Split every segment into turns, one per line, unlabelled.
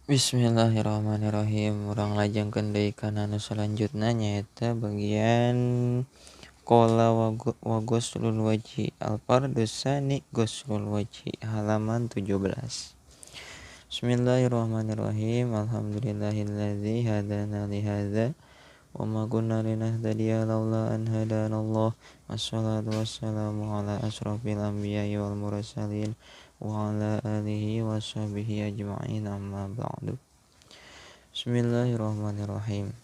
Bismillahirrahmanirrahim. Urang lajengkeun deui kana nu salanjutna nyaeta bagian qala wa ghuslul wajhi al-fardhu tsani ghuslul wajhi halaman 17. Bismillahirrahmanirrahim. Alhamdulillahilladzi hadana li hadza wa ma kunna linahtadiya laula an hadanallah. Wassalatu wassalamu ala asrofil anbiya'i wal mursalin wa ala alihi wa sahbihi ajma'in, amma ba'du. Bismillahirrahmanirrahim.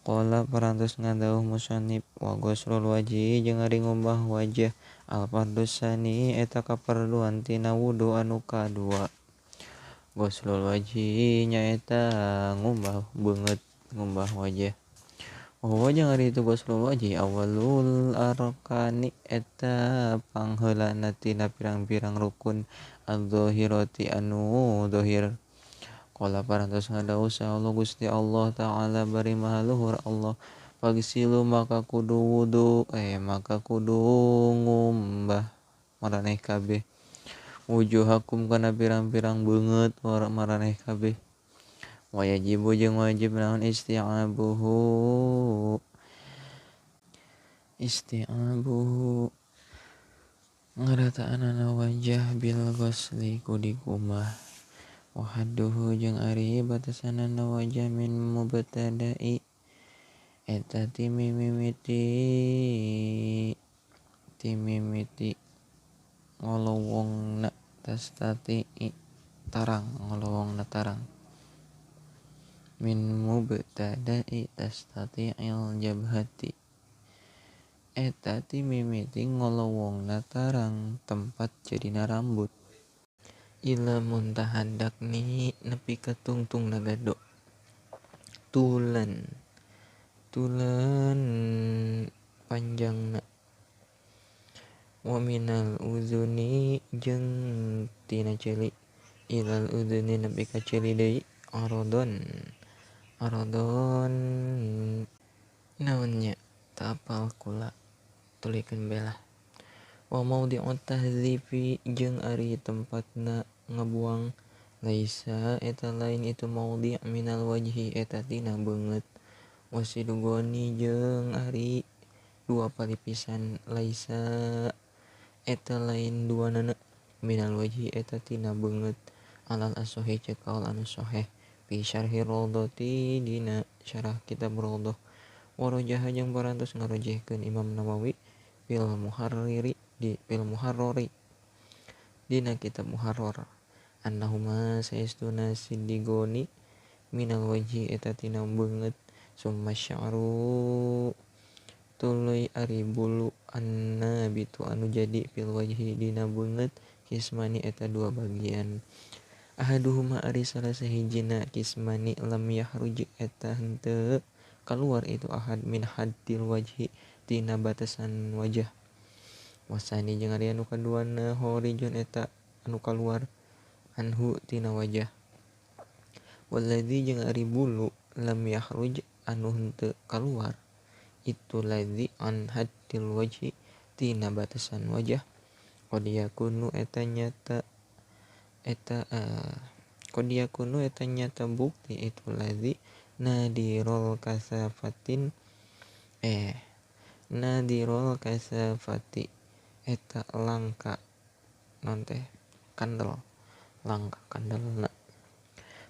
Qala parantos ngadauh musannif wa ghuslul wajhi jeung ari ngumbah wajah al fardhu tsani eta kaperluan tina wudu anu kadua. Ghuslul wajhi nyaeta ngumbah beungeut, ngumbah wajah. Wa jeung ari itu ghuslul wajhi awalul arkani eta pangheulana tina pirang-pirang rukun adz-dzahirati anu dzahir. Qala parantos ngadawuh saha Allah Gusti Allah Ta'ala bari maha luhur Allah, pagsilu maka kudu wudu maka kudu ngumbah maraneh kabeh wujuhakum kana pirang-pirang beungeut maraneh kabeh. Wa yajibu jeung wajib naon isti'abuhu ngarataanana wajah bil ghusli ku dikumbah. Wa hadduhu jeung ari batasanana wajah min mubtada'i eta ti mimiti ngolowongna tastati tarang, ngolowongna tarang min mubtada'i tastati'il jabhati eta ti mimiti ngolowongna tarang tempat jadina rambut ila muntahan dakni nepi ka tungtungna gado tulan panjangna. Wa minal uzuni jeung tina ceuli ilal uzuni nepi ka ceuli deui arodon naonnya tapal kula tulikeun belah. Wa maudhi'ut tahdzifi jeung ari tempatna ngabuang laisa eta lain itu maudhi' minal wajhi eta tina beungeut. Wasidugoni jeung ari dua palipisan laisa eta lain duanana minal wajhi eta tina beungeut alal asohi ceuk kaul anu soheh fi syarhi Raudhati dina syarah kitab Raudhah. Warojaha jeung parantos ngarojehkeun Imam Nawawi fil Muharriri di fil Muharrari dina kitab Muharrar annahuma saestuna sidigoni minal wajhi eta tina beungeut summa sya'ru tuluy ari bulu annabitu anu jadi fil wajhi dina beungeut kismani eta dua bagian. Ahaduhuma ari salah sahijina kismani lam yahruj eta henteu kaluar itu ahad min haddil wajhi tina batasan wajah. Wasani jeung ari anu kaduana horijun eta anu kaluar anhu tina wajah. Waladzi jeung ari bulu lam yahruj anu henteu kaluar itu ladzi an haddil wajhi tina batasan wajah. Qad yakunu eta nyata eta qad yakunu eta nyata bukti itu ladzi nadirul kasafatin nadirul kasafati eta langka non teh kandel, langka kandelna.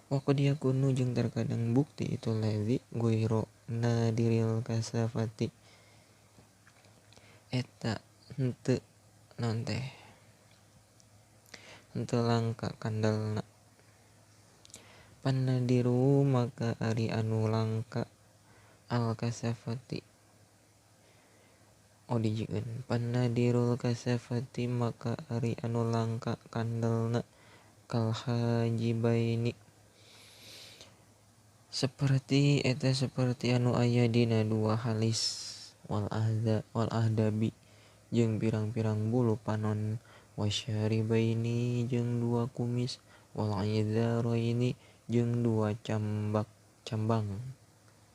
Wa qad yakunu jeung terkadang bukti itu ladzi guiro nadiril kasafati eta henteu non teh henteu langka kandelna. Panadiru maka ari anu langka al kasafati dijieun panadirul kasafati maka ari anu langka kandelna kal hajibaini seperti eta seperti anu aya dina dua halis wal ahda wal ahdabi jeung pirang-pirang bulu panon wasyaribaini jeung dua kumis wal idzaraini jeung dua cambang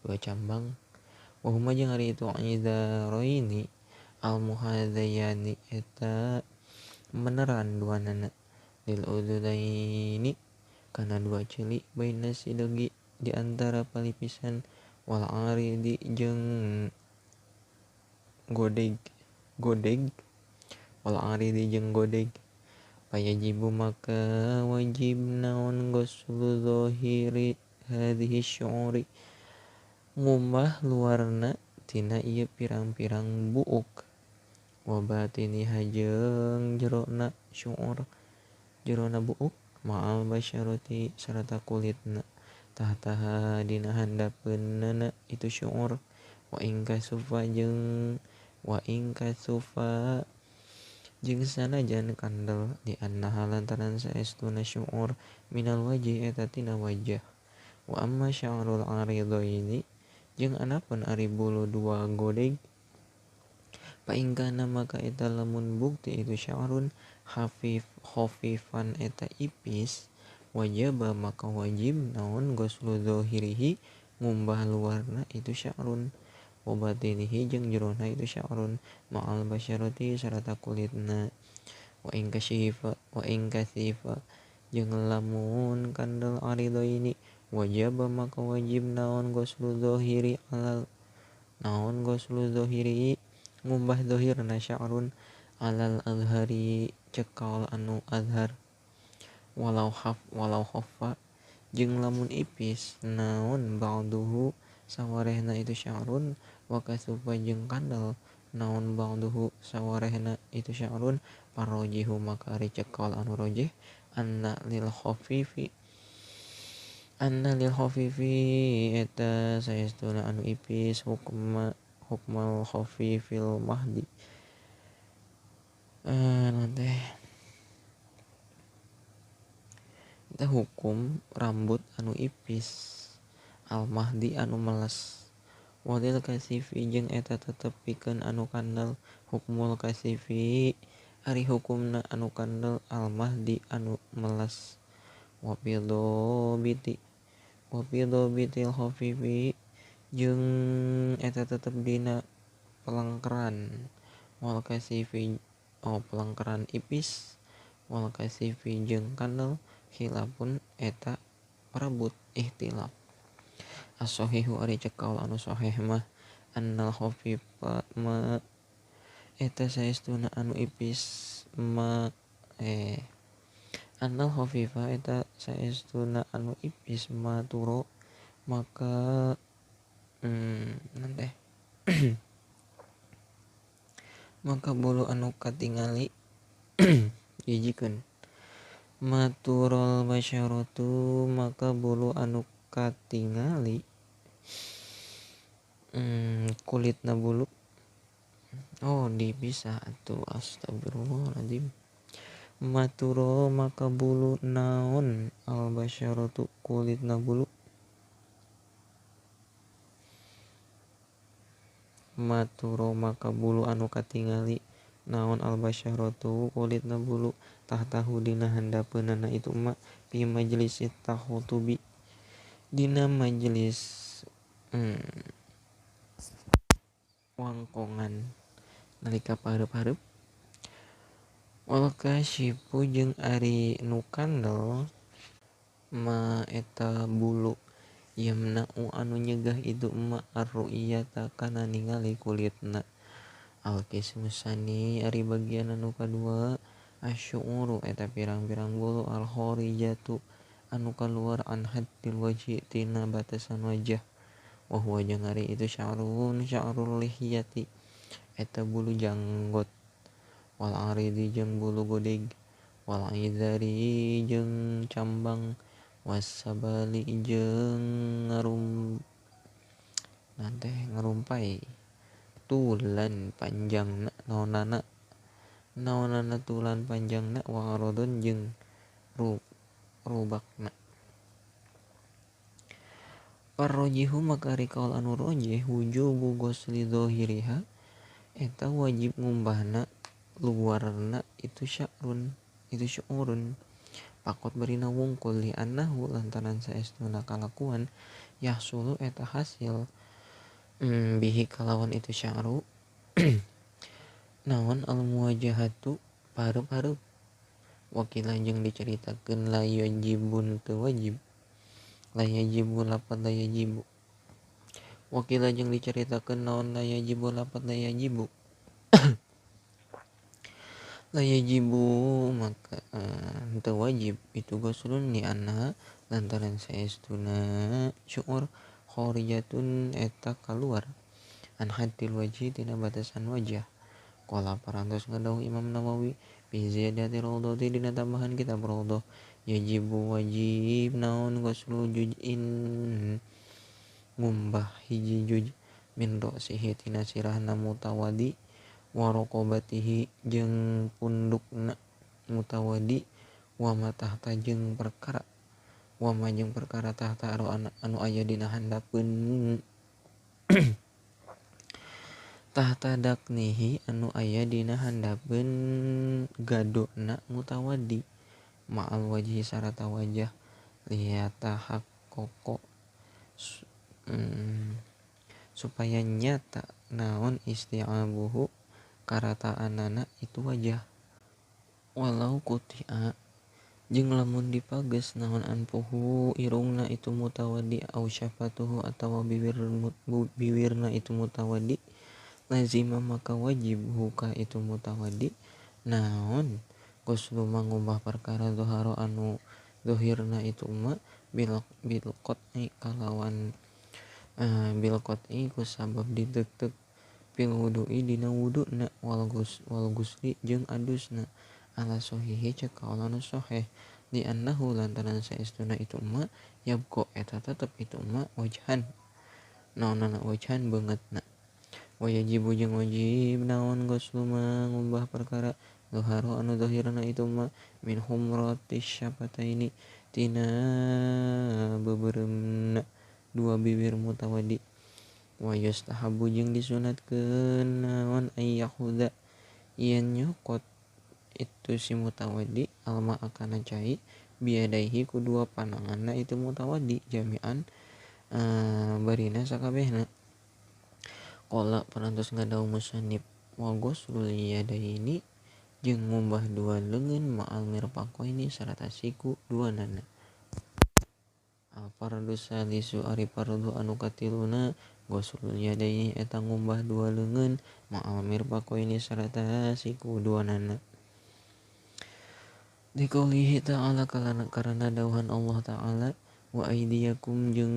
wa huma jeung ari itu idzaraini al muhadzayani eta meneran duanana lil udzunaini kana dua ceuli baina sidegi di antara palipisan wal aridi jeung godeg godeg wal aridi jeung godeg payajibu maka wajib naon ghuslu zahiri hadhihi syu'uri ngumbah luarna tina ieu pirang-pirang buuk wa batiniha jeung jerona syu'ur jerona buuk ma'al basyarati sarta kulitna tahtaha dina handapeunna itu syu'ur wa ing kasufa jeung wa ing kasufa jeung sanajan kandel di annaha lantaran saestuna syu'ur minal wajhi eta tina wajah wa amma sya'rul aridaini jeung anapun ari bulu dua godeg pa ingkana maka eta lamun bukti itu sya'run khafif khafifan eta ipis wajaba maka wajib naon ghuslu zahirihi ngumbah luarna itu sya'run wa batinihi jeung jerona itu sya'run ma'al basyarati sarta kulitna wa ing kasyifa wa ing kasifa jeung lamun kandel aridaini wajaba maka wajib naon ghuslu zahiri alal naon ghuslu zahiri ngumbah zahirna sya'run alal azhari cekal anu azhar walau khaf walau khaffa jeung lamun ipis naon ba'duhu sawarehna itu sya'run wa kasufa jeung kandel naon ba'duhu sawarehna itu sya'run parojihu maka ari cekal anu rojih anna lil khafifi eta saestuna anu ipis hukma hukmal khafifil mahdi nanti eta hukum rambut anu ipis al mahdi anu meles walil kasifi jeung eta tetep pikeun anu kandel hukmul kasifi ari hukumna anu kandel al mahdi anu meles wa bitil khafifi jeung eta tetep dina pelengkeran wal kasifi oh pelengkeran ipis wal kasifi jeung kandel khilafun eta parabut ihtilaf as-sahihu ari cekal anu sahih mah annal khafifa ma eta saestuna anu ipis ma annal khafifa eta saestuna anu ipis maturo maka nanti maka bulu anu katingali jijikeun maturul basyaratu maka bulu anu katingali kulitna bulu oh dipisah atuh astagfirullahaladzim maturo maka bulu naon al basyaratu kulitna bulu maturo maka bulu anu katingali naon al basyaratu kulitna bulu tahtahu dina handapeunana itu ma fi majelis tahutubi dina majelis wangkongan nalika pareup-pareup wal kasyifu jeung ari nu kandel ma eta bulu yamna'u anu nyegah itu ma arru'yata kana ningali kulitna al qismusani ari bagian anu kadua asy'uru eta pirang-pirang bulu al kharijatu anu kaluar an haddil wajhi tina batasan wajah wa huwa jeung ari itu sya'run sya'rul lihyati eta bulu janggot wal aridi jeung bulu godeg wal izari jeung cambang wasabali jeung ngarumpai tulan panjangna naonana naonana tulan panjangna wa arodon jeung rubakna parrojihu maka ari kaul anu rojih wujubu ghusli zahiriha eta wajib ngumbahna luarna itu sya'run itu syu'urun pakot berina wungkul li annahu lantaran saestuna kalakuan yahsulu eta hasil bihi kalawan itu sya'ru naon al muwajahatu pareup-pareup Wakila jeung dicaritakeun la yajibun teu wajib la yajibu lapat la yajibu. Wakila jeung dicaritakeun naon la yajibu lapat la yajibu. La yajibu maka teu wajib itu ghuslun li anna lantaran saestuna syu'ur kharijatun eta kaluar an haddil wajhi tina batasan wajah. Qala parantos ngadawuh Imam Nawawi fi ziyadati raudhati dina tambahan kitab raudhah yajibu wajib naon ghuslu juz'in ngumbah hiji juj min ra'sihi tina sirahna mutawadi wa raqabatihi jeung pundukna mutawadi wa ma tahta jeung perkara wa ma jeung perkara tahta anu aya dina handapeun tahta daknihi anu aya dina handapeun gadona mutawadi ma'al wajhi sarata wajah liyatahaqqaqa supaya nyata naon isti'abuhu karataanana itu wajah. Walau kuti'a jeung lamun dipages naon anfuhu irungna itu mutawadi au syafatuhu atawa biwirna itu mutawadi lazima maka wajib huka itu mutawadi naon ghuslu mangubah perkara zuharo anu zuhirna itu ma bil qat'i kalawan bil qat'i ku sabab ditek-tek fil wudu'i dina wuduna wal ghusli jeung adusna ala sahihi cek kaula nu sahih di annahu lantaran saestuna itu ma yabqa eta tetep itu ma wajhan naonana wajhan beungeutna. Wa yajibu jeung wajib naon ghuslu mangubah perkara zuharo anu zahirna itu ma min humratis syafataini tina beubeuremna dua bibir mutawadi. Wa yustahabu jeung disunatkeun naon ayyakhudha yen nyokot itu si mutawadi alma akana cai biadaihi ku dua pananganna itu mutawadi jami'an barina sakabehna. Qala parantos ngadawuh musannif wa ghuslul yadaini jeung ngumbah dua leungeun ma'al mirfaqaini sarta siku dua nana. Al fardu salisu ari fardu anu katiluna ghuslul yadaini eta ngumbah dua leungeun ma'al mirfaqaini sarta siku dua nana. Diqaulihi ta'ala karena dawuhan Allah ta'ala wa aidiyakum jeung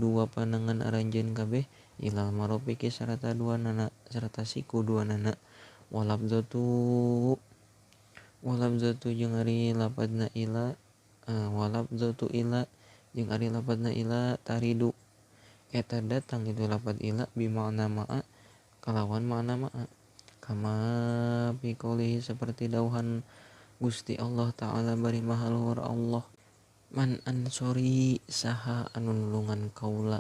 dua panangan aranjeun kabeh ilal marofiqi sarta dua nana sarta siku dua nana. Walabzatu jeung ari lapadna ila walabzatu ila jeung ari lapadna ila taridu eta datang itu lapad ila bimakna ma'a kalawan makna ma'a kama fi qoulihi seperti dawuhan Gusti Allah ta'ala bari maha luhur Allah man ansori saha anu nulungan kaula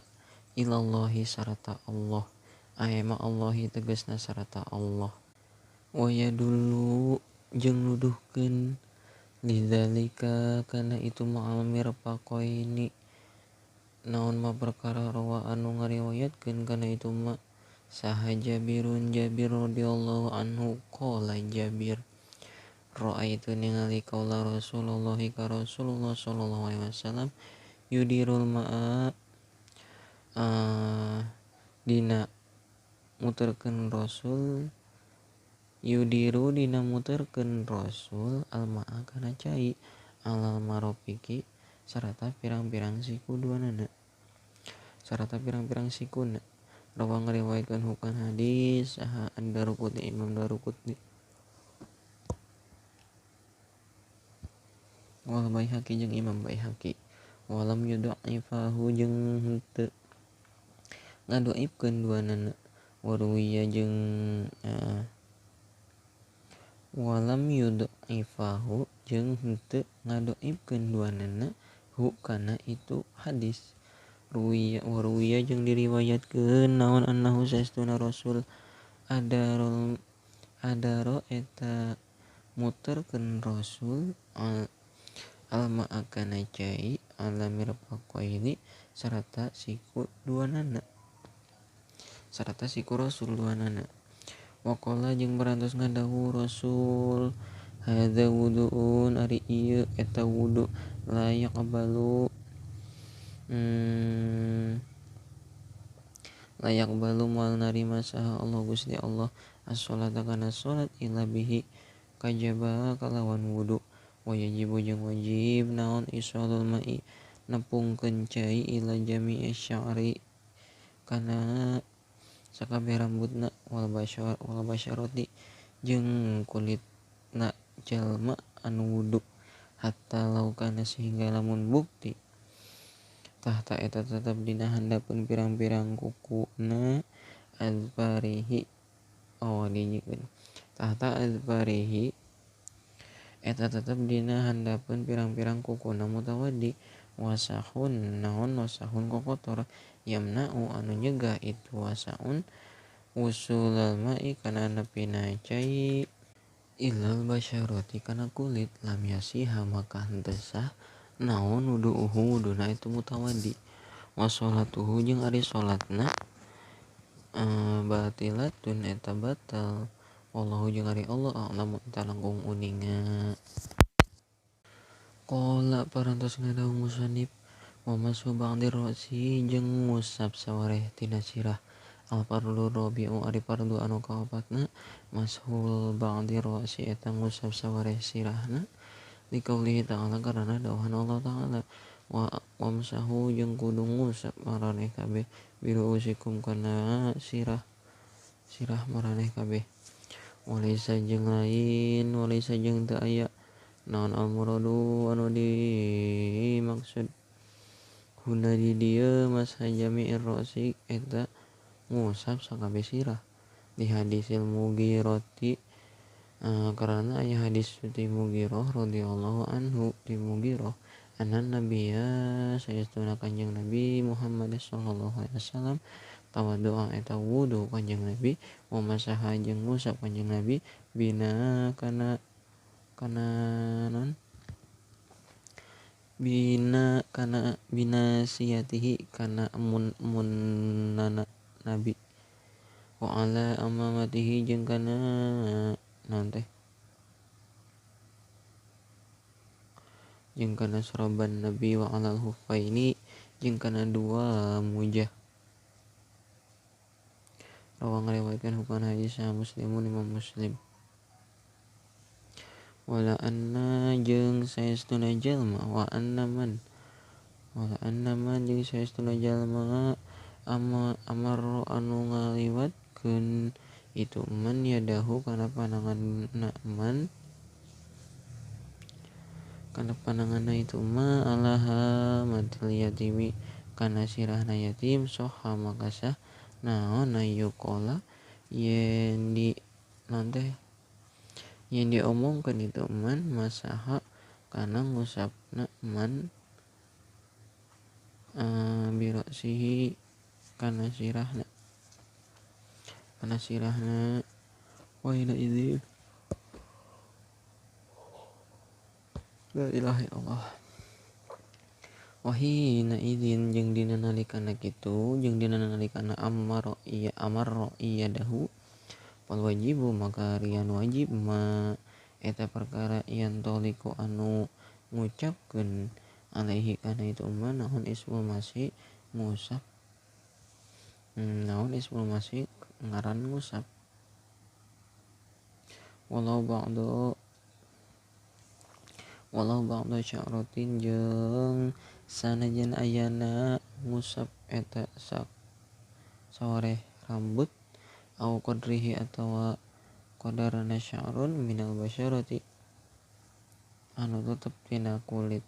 ilallahi sarata Allah ae ma Allahi tegasna sarata Allah. Wa yadullu jeung nuduhkeun lidzalika kana itu ma'al mirfaqaini naon ma perkara rawa anu ngariwayatkeun kana itu ma saha Jabirun Jabir radhiyallahu anhu qala Jabir ra'aitu ningali kaula Rasulullah ka Rasulullah sallallahu alaihi wasallam yudirul ma'a dina muterkeun Rasul yudiru dina muterkeun Rasul alma'a kana cai alal marofiki sarta pirang-pirang siku duanana sarta pirang-pirang sikuna. Rawa ngariwayatkeun hukan hadis saha Ad-Daruqutni Imam Daruqutni wal Baihaqi jeung Imam Baihaqi walam yudha'ifahu jeung henteu ngadoibkeun duanana waruwiya jeung walam yudha'ifahu jeung henteu ngadoibkeun duanana hu kana itu hadis. Ruwiya waruwiya jeung diriwayatkeun naon annahu saestuna Rasul adaro eta muterkeun Rasul alma akana cai ala mirfaqaini sarta siku duanana sarta siku Rasul duanana. Waqala jeung parantos ngadawuh Rasul Hadza wudu'un ari ieu eta wudu la yaqbalu layak balu moal narima saha Allah Gusti Allah as-sholata kana salat illa bihi kajaba kalawan wudu. Wa yajibu jeung wajib naon isalul ma'i nepungkeun cai ila jami'i sya'ri kana sakabeh rambutna wal basyarati jeung kulitna jalma anu wudu hatta laukana sehingga lamun bukti tahta eta tetep dina handapeun pirang-pirang kukuna azfarihi. Oh dijieun tahta azfarihi eta tetep dina handapeun pirang-pirang kukuna mutawaddi wasahun naon wasahun kokotor yamna'u anu nyegah itu wasaun usulal ma'i kana nepina cai ilal basyarati kana kulit lam yasiha maka henteu sah naon wudu'uhu wuduna itu mutawaddi wa sholatuhu jeung ari salatna batilatun eta batal wallahu jeung ari Allah a'lamu eta langkung uninga. Qala parantos ngadaung musannif wa masu ba'dir ra'si jeung ngusap sawareh tina sirah al fardu rabi'u ari fardu anu kaopatna mashul ba'dir ra'si eta ngusap sawareh sirahna liqaulihi ta'ala karana dawuhan Allah ta'ala wa wamsahu jeung kudu ngusap maraneh kabeh biruusikum kana sirah sirah maraneh kabeh walaisa jeung lain walaisa jeung teu aya naon al muradu anu dimaksud huna di dieu masha jami'ir ra'si eta ngusap sakabeh sirah di hadisil Mughirati karena aya hadis ti Mughirah radhiyallahu anhu ti Mughirah anan nabiyya saestuna kanjeng Nabi Muhammad sallallahu alaihi wasallam tawaddu'a eta wudu kanjeng Nabi wa masaha jeung ngusap kanjeng Nabi bina kana kana non bina kana binasiyatihi kana mun munana Nabi wa ala amamatihi jeung kana naon teh jeung kana soroban Nabi wa alal hufaini jeung kana dua mujah. Rawa ngariwayatkeun hukana hadis Muslimun Imam Muslim. Wala anna jeung saestuna jalma wa anna man wala anna man jeung saestuna jalma amarro anu ngaliwatkeun itu man yadahu kana pananganna man kana pananganna itu ma alaha matil yatimi kana sirahna yatim soha maka sah naon ayuqala yen di naon teh yen diomongkeun itu man masaha kana ngusapna man birasihi kana sirahna wa ila idzin la ilaha illallah wa hina idzin jeung dina nalikana kitu jeung dina nalikana amarro iya dahu fal wajibu maka rian wajib ma eta perkara yan toliku anu ngucapkeun alaihi kana itu ma naon ismul masih ngusap naon ismul masih ngaran ngusap walau ba'da sya'ratin jeung sanajan ayana ngusap eta sawareh rambut au qadrihi atawa qadarna sya'run minal basyarati anu tetep tina kulit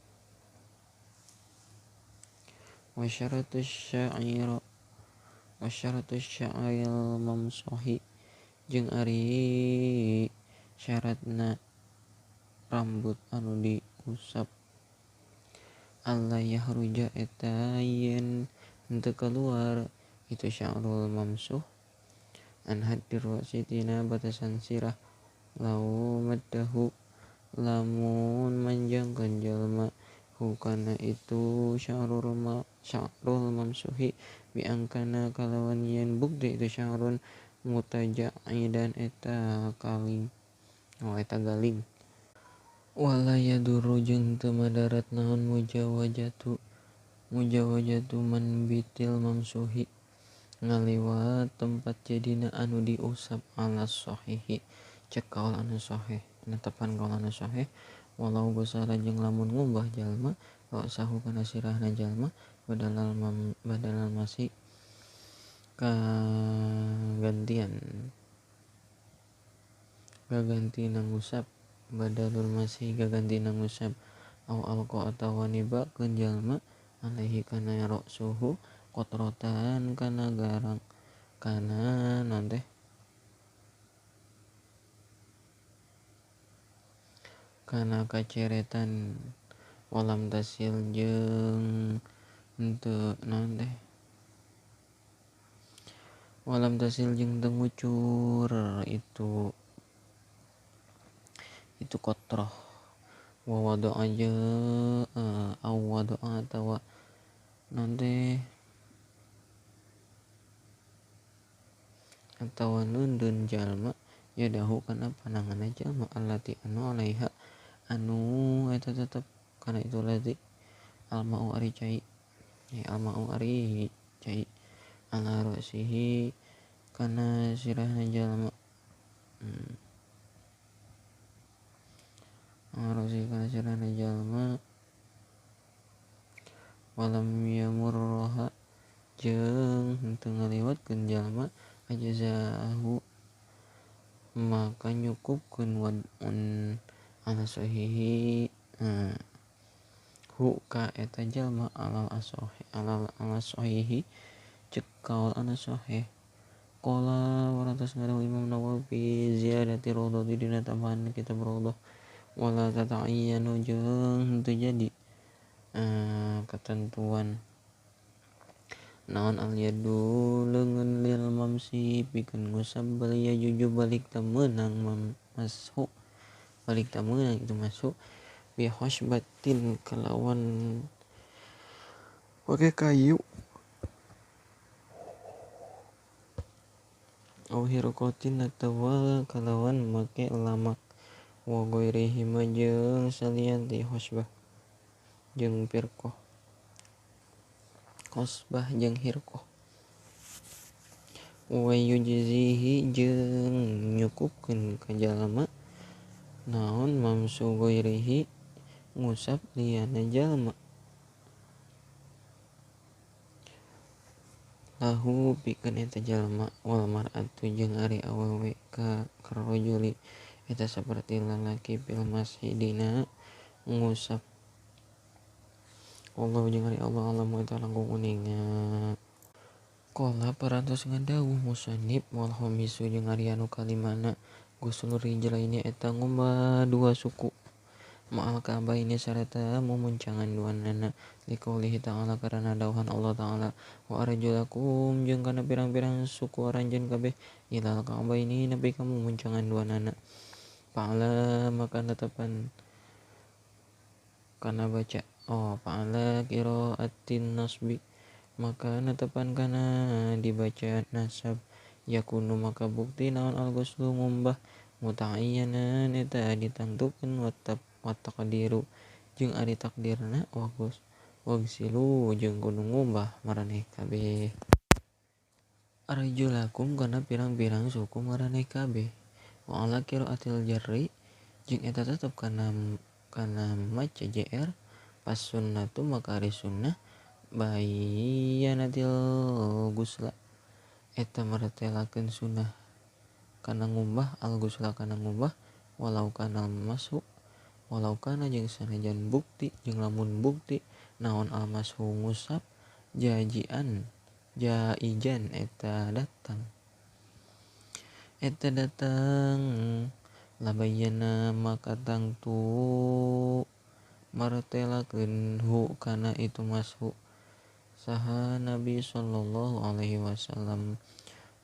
wa syaratu sya'ril mamsuhi jeung ari syaratna rambut anu diusap alla yahruja eta yen henteu keluar itu sya'rul mamsuh an haddir ra'si tina batasan sirah lau maddahu lamun manjangkeun jalma hukana itu sya'rul mamsuhi bi angkana kalawan yen bukti itu sya'run mutaja'idan eta kaling oh eta galing. Wala yadurru jeung teu madarat naon mujawajatu man bitil mamsuhi ngaliwat tempat jadina anu diusap ala sahihi cek kaul anu sahih netepan kaul anu sahih walau gosala jeung lamun ngumbah jalma sahu kana sirahna jalma badalal masih kagantian gaganti nangusap badalul masih gaganti nangusap au alqa atawa nibakeun jalma alaihi kana ra'suhu kotrotan kana garang kana naon teh kana kaceretan walam tasil jeung henteu naon teh walam tasil jeung teu ngucur itu kotroh wa wada'a au wada'a atawa naon teh atawa nundun jalma yadahu kana pananganna jalma allati anu alaiha anu eta tetep kana itu lati alma'u ari cai alma'u ari cai ala ra'sihi kana sirahna jalma ra'sihi kana sirahna jalma walam yamurroha jeung henteu ngaliwatkeun jalma ajazahu maka nyukupkeun wad'un ala sahihi hu ka eta jalma alal asohi alal ala sahihi cek kaul anu sahih. Qala warantos ngadawuh Imam Nawawi ziyadati raudhah dina tambahan kitab raudhah wala tata'ayyanu jeung henteu jadi ketentuan naon al yadu leungeun lil mamsi pikeun ngusap bal yajuju balik teu meunang masuk balik teu meunang itu masuk bi khosbatin kalawan pakai kayu au hirqatin atawa kalawan make lamak wa ghairihi jeung salian ti khosbah jeung firqah khosbah jeung hirqah wa yujzihi jeung nyukupkeun ka jalma naon mamsu ghairihi ngusap liyana jalma lahu pikeun eta jalma wal mar'atu jeung ari awewe ka karajuli eta saperti lalaki fil masjidina ngusap. Allah jeung ari Allah alamu eta langkung uninga. Qala parantos ngadawuh musannif wal khamisu jeung ari anu kalimana gusul rijlaini eta ngumbah dua suku ma'al ka'baini sarta mumuncangan duanana liqaulihi ta'ala karana dawuhan Allah ta'ala wa arjulakum jeung kana pirang-pirang suku aranjeun kabeh ilal ka'baini nepi ka mumuncangan duanana. Fa'ala maka netepan kana baca fa'ala qira'atin nasbi maka netepan kana dibaca nasab yakunu maka bukti naon al-ghuslu ngumbah muta'ayyanan eta ditangtukeun wa taqdiru jeung ari takdirna wagus wagsilu jeung kudu ngumbah maraneh kabeh arjulakum kana pirang-pirang suku maraneh kabeh wa ala qira'atil jarri jeung eta tetep kana maca jr pas sunnatu maka ari sunnah bayyanatil gusla eta martelakeun sunnah kana ngumbah al gusla kana ngumbah walau kana masuk walau kana jeung sanajan bukti jeung lamun bukti naon al mashu ngusap jajian jaijan eta datang labayana maka tangtu martelakeun hu kana itu mashu saha Nabi sallallahu alaihi wasallam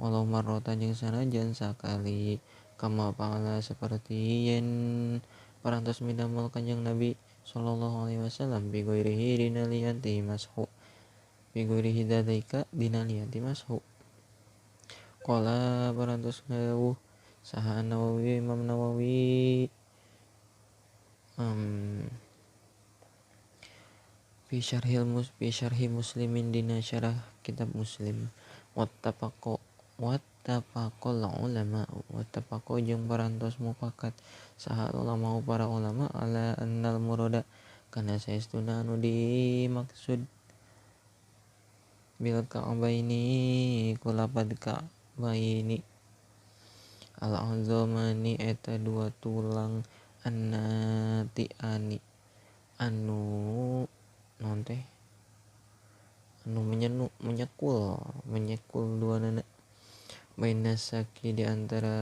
walau marratan jeung sanajan sakali kama fa'ala saperti yen parantos midamel kanjeng Nabi sallallahu alaihi wasallam bi ghairihi dina liyan ti mashu bi ghairihi dzalika dina liyan ti mashu. Qala parantos ngawuh saha Nawawi Imam Nawawi Fi syarhi muslimin dina syarah kitab Muslim. Wattafaqo wattafaqal ulama wattafaqo jeung parantos mufakat saha ulama para ulama ala annal murada kana saestuna anu dimaksud bil ka'baini kulapad ka'baini al-azamani eta dua tulang annatiani anu naon teh anu menyekul menyekul dua nana baina saki di antara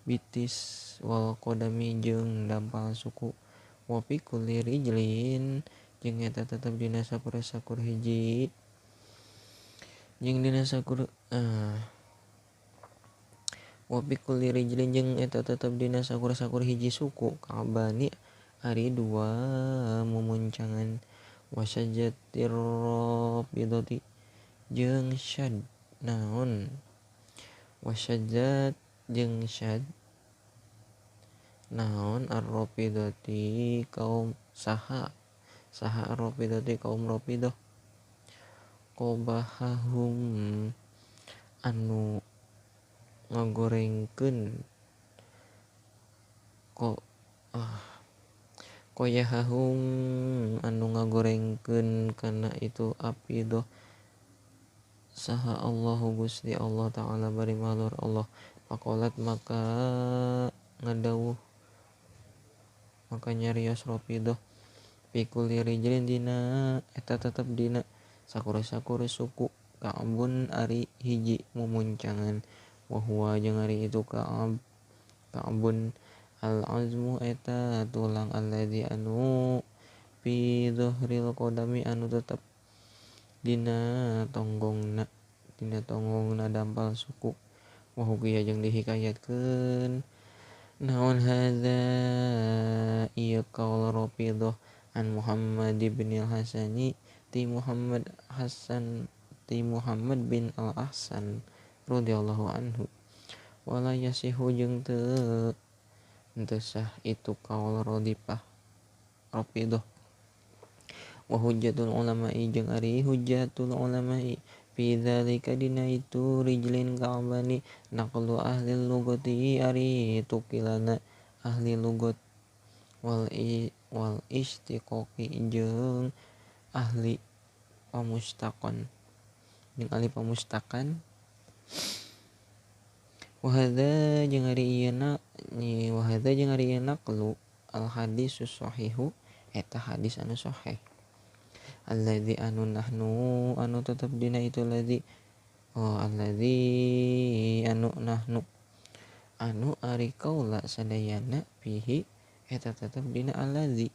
bitis wal qadami jeung dampal suku wa fi kulli rijlin jeung eta tetep dina sakur-sakur hiji jeung dina sakur wa fi kulli rijlin jeung eta tetep dina sakur-sakur hiji suku ka'bani ari dua mumuncangan wasajatir rafidati jeung syad naon wasajat jeung syad naon ar-rafidati kaum saha saha ar-rafidati kaum rafidah qobahahum anu ngagorengkeun koyahahum anu ngagorengkeun kana itu apidoh saha Allahu Gusti Allah Ta'ala bari malur Allah faqalat maka ngadawuh maka nyarios rafidah fi kulli rijlin dina eta tetep dina sakur-sakur suku ka'bun ari hiji mumuncangan wa huwa jeung ari itu ka'bun al-azmu eta tulang alladzi anu fi dhuhril qadami anu tetep dina tonggongna dampal suku wa hukiya jeung dihikayatkeun naon hadza ieu qaul rafidah an Muhammad bin al-Hasani ti Muhammad Hasan ti Muhammad bin al-Ahsan radhiyallahu anhu wala yasihu jeung teu sah itu qaul rafidah wa hujjatul ulama'i jeung ari hujjatul ulama'i fi dzalika dina itu rijlin ka'bani naqlu ahli lugati ari tukilana ahli lugat wal istiqaqi jeung ahli pamustaqan jeung ahli pamustakan wa hadza jeung ari ieu wa hadza jeung ari ieu naqlu al hadisus sahihu eta hadis anu sahih alladzi anu nahnu anu tetep dina itu alladzi oh alladzi anu nahnu anu ari kaula sadayana fihi eta tetep dina alladzi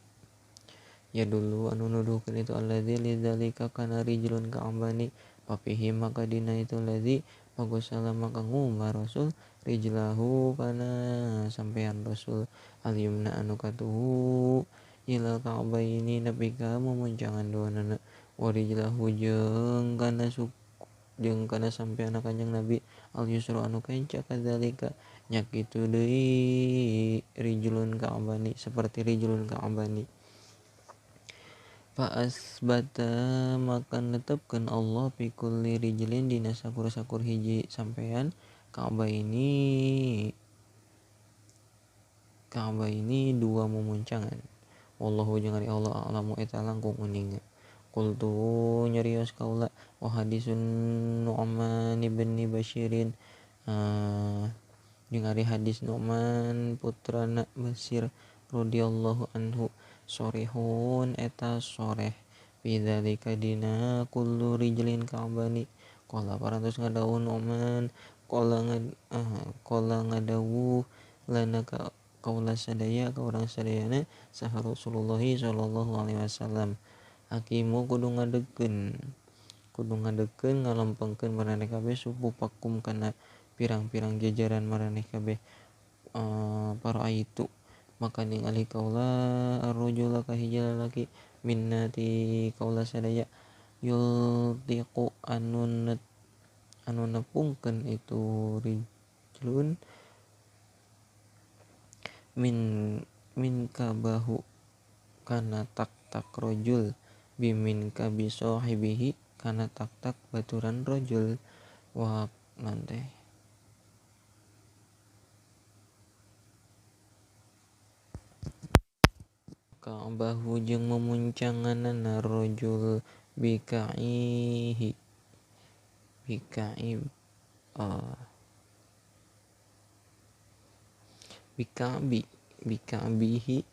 ya dulu anu nuduhkeun itu alladzi lidzalika kana rijlun ka'bani papihi maka dina itu alladzi pagosala maka ngumah rasul rijlahu kana sampean rasul al-yumna anu katuhu ilal ka'baini nepi ka mumuncangan duanana warijlahu jeung kana suku jeung kana sampean Kanjeng Nabi al yusra anu kenca kadzalika nya kitu deui rijlun ka'bani seperti rijlun ka'bani fa asbata maka netepkeun Allah fi kulli rijlin dina sakur-sakur hiji sampean ka'baini dua mumuncangan wallahu jeung ari Allah a'lamu eta langkung uninga qultu nyarios kaula wa hadisun Nu'man bin Bashirin jeung ari hadis Nu'man putrana Bashir radhiyallahu anhu sorihun eta soreh fi dzalika dina kullu rijlin ka'bani qala parantos ngadawuh Nu'man qala ngadawuh lana ka kaula sadaya ka urang sadayana saha Rasulullah sallallahu alaihi wasallam hakimu kudu ngadegkeun ngalempengkeun maraneh kabeh suku pakum kana pirang-pirang jajaran maraneh kabeh para aitu maka ningali kaula arrajula ka hiji lalaki minna ti kaula sadaya yultiqu anu nepungkeun itu rijlun min min kabahu kana tak tak rojul bimin kabi sahibihi kana tak tak baturan rojul wa nanti ka'bahu jeung memuncanganana rojul bika'ihi bika'i bikabi bikabihi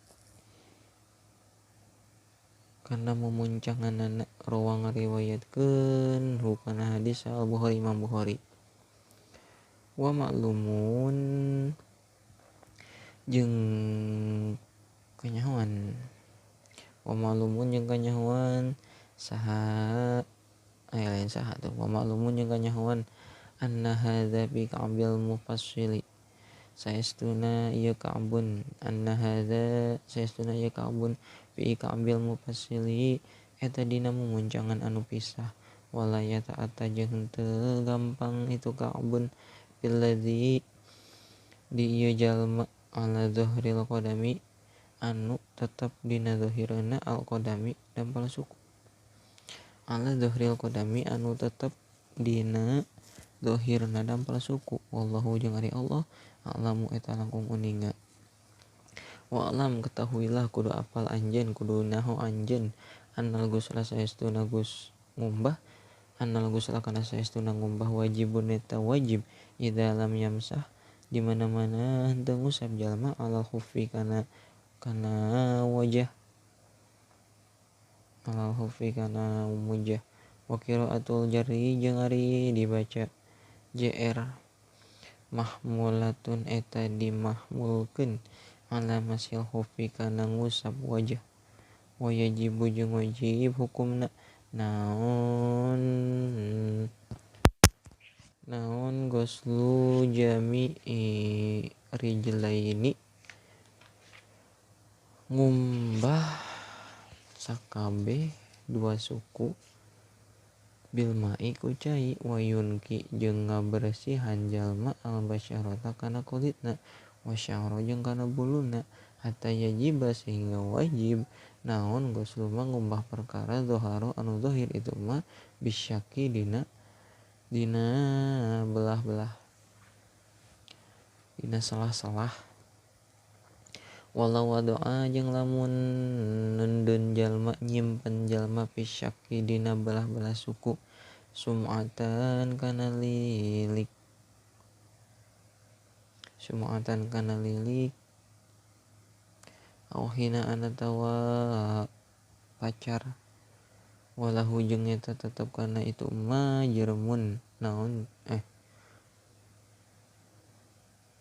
karena memuncanganana rawang riwayatkeun hukana hadis Al Bukhari Imam Bukhari. Wa ma'lumun jeung kanyahoan wa ma'lumun jeung kanyahoan saha aya lain saha tuh wa ma'lumun jeung kanyahoan anna hadza bi ka'bil mufassili saestuna ieu ka'bun anna hadza saestuna ieu ka'bun bi ka'bil mufassili eta dina mumuncangan anu pisah wala yata'atta jeung teu gampang itu ka'bun billadzi di ieu jalma ala zuhril qadami anu tetep dina zahirna al qadami dampal suku ala zuhril qadami anu tetep dina zahirna dampal suku wallahu jeung ari Allah a'lamu eta langkung uninga. Wa alam ketahuilah kudu apal anjeun kudu naho anjeun annal gusla saestuna gus ngumbah annal gusla kana saestuna ngumbah wajibun eta wajib idza lam yamsah di mana-mana henteu ngusap jalma alal khuffi kana kana wajah alal khuffi kana mujah wa qiraatul jarri jeung ari dibaca jr mahmulatun eta dimahmulkeun ala masil khuffi kana ngusap wajah wa yajibu jeung wajib hukumna naon naon goslu jami'i rijlaini ngumbah sakabeh dua suku bil ma'i ku cai wa yunki jeung ngabersihan jalma al basyarata kana kulitna wa sya'ra jeung kana buluna hatta yajiba sehingga wajib naon goslu mah ngumbah perkara zoharo anu zahir itu mah bisyaki dina dina belah-belah dina salah-salah walau wadoa jeung lamun nundun jalma nyimpen jalma pisyaki dina belah-belah suku sum'atan kana lilik sum'atan kana lilik au hina anatawa pacar walahu jeung eta tetep kana itu ma jermun naon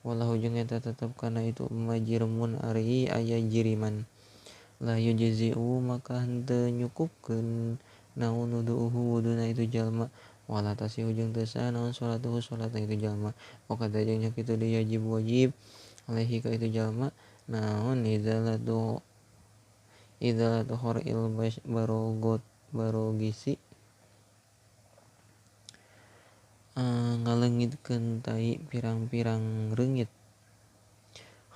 walahu jeung eta tetep kana itu ma jirmun ari aya jiriman la yujzi'u maka henteu nyukupkeun naon wudu'uhu wuduna itu jalma wala tasihu jeung teu sah naon salatuhu salatna itu jalma wa kadza jeung nya kitu deui wajib wajib alaihi ka itu jalma naon izalatu izalatu khoril barogot barogisi ngalengitkeun tai pirang-pirang reungit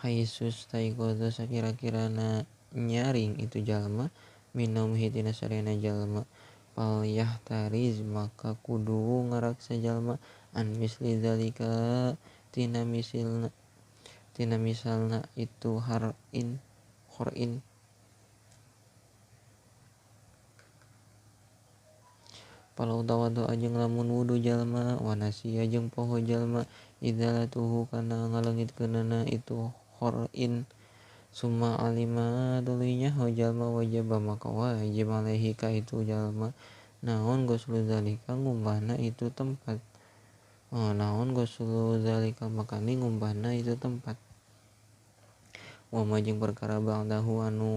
haisus tai kodo sakira-kirana nyaring itu jalma minum hitina sarena jalma fal yahtariz maka kudu ngaraksa jalma an misli zalika tina misilna tina misalna itu harin khorin palau tawadhu jeung lamun wudu jalma wa nasiya jeung poho jalma idzalatuhu kana ngalengitkeunana itu khorin summa alima tuluy nyaho jalma wajib maka wajib alaihi ka itu jalma naon guslu zalika ngumbahna itu tempat naon guslu zalika makani ngumbahna itu tempat wa ma jeung perkara ba'dahu anu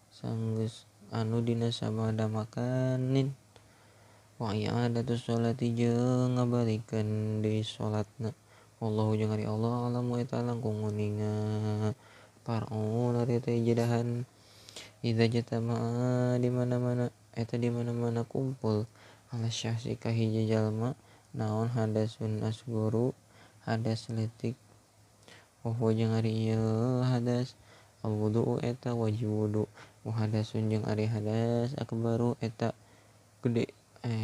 sanggeus anu dina sabada makanin wa i'adatu sholati jeung ngabalikeun deui salatna wallahu jeung ari Allah alamu eta langkung uninga par'un ari teh jedahan idza jatama di mana-mana eta di mana-mana kumpul ala syahsi ka hiji jalma naon hadasun asguru hadas leutik Wa huwa jeung ari ieu hadas al wudu eta wajib wudu wa hadasun jeung ari hadas akbaru eta gede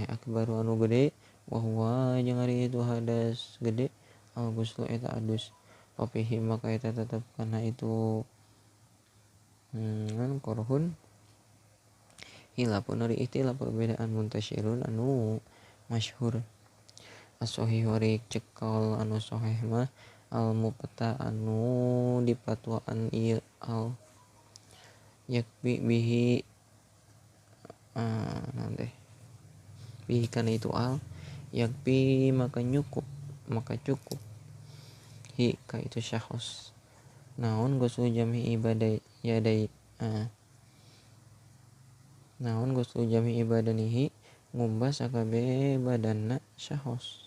akbaru anu gede wa huwa jeung ari itu hadas gede al ghuslu eta adus papihi maka eta tetep kana itu ngan korhun hilafun ari ikhtilaf perbedaan muntasyirun anu masyhur as-sahih ari cekal anu sahih mah al mupta anu dipatwaan ieu al yakbi bihi nanti bihi kana itu al yakbi maka nyukup maka cukup hi ka itu syakhos naon ghuslu jami ibadah yadai naon ghuslu jami ibadanihi ngumbah sakabe badanna syakhos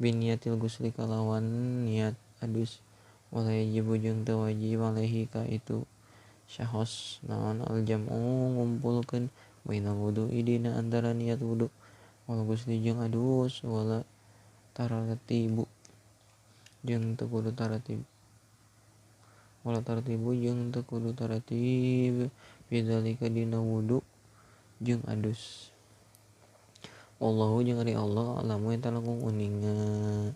biniatil ghusli kalawan niat adus wala yajibu jeung teu wajib alaihi ka itu syakhos naon al jam'u ngumpulkeun bainal wudu'i dina antara niat wudu wal ghusli jeung adus wala taratibu jeung teu kudu taratib wala tartibu jeung teu kudu taratib bidzalika dina wudu jeung adus. Wallahu jeung ari Allah alamu eta langkung uninga.